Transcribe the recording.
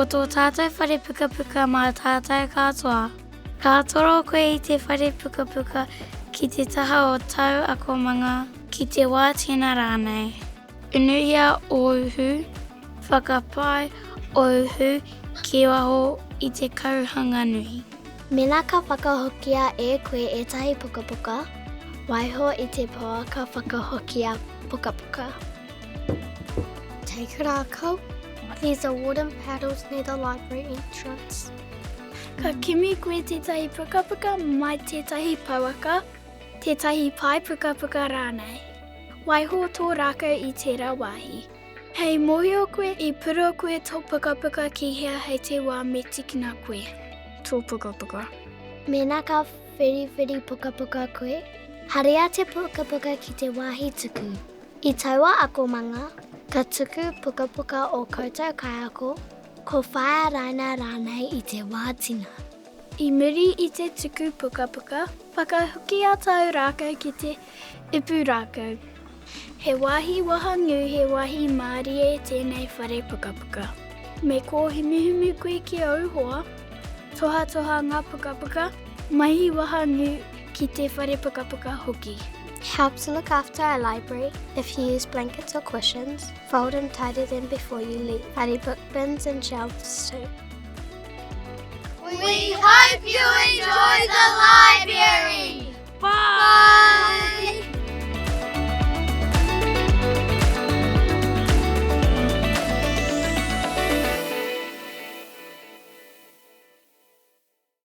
tō tātou whare pukapuka mā tātou katoa. Ka toro koe i te whare pukapuka ki te taha o tāu akomanga, ki te wā tina rānei. Unuhia ōu hū, whakapae ōu hū ki waho i te kauhanga nui. Mēnā ka whakahokia e koe ētahi pukapuka, waiho i te pouaka whakahokia pukapuka. Take a rākau. These are wooden paddles near the library entrance. Ka kimi koe tētahi pukapuka mai tētahi pouaka, tētahi pae pukapuka rānei. Waiho tō rākau i tērā wāhi. Hei mōhio koe i purua koe tō pukapuka ki hea hei te wā me tikina koe tō pukapuka. Mēnā ka whiriwhiri pukapuka koe, haria te pukapuka ki te wāhi tuku. I taua akomanga, ka tuku pukapuka ō koutou kaiako, ko Whaea Raina rānei i te wā tina. I muri i te tuku pukapuka, whakahokia tāu rākau ki te ipu rākau. He wāhi wahangū, he wāhi mārie tēnei whare pukapuka. Me kōhimuhimu koe ki ōu hoa, tohatoha ngā pukapuka, mahi wahangū ki te whare pukapuka hoki. Help to look after our library if you use blankets or cushions, fold and tidy them before you leave. Tidy book bins and shelves too. We hope you!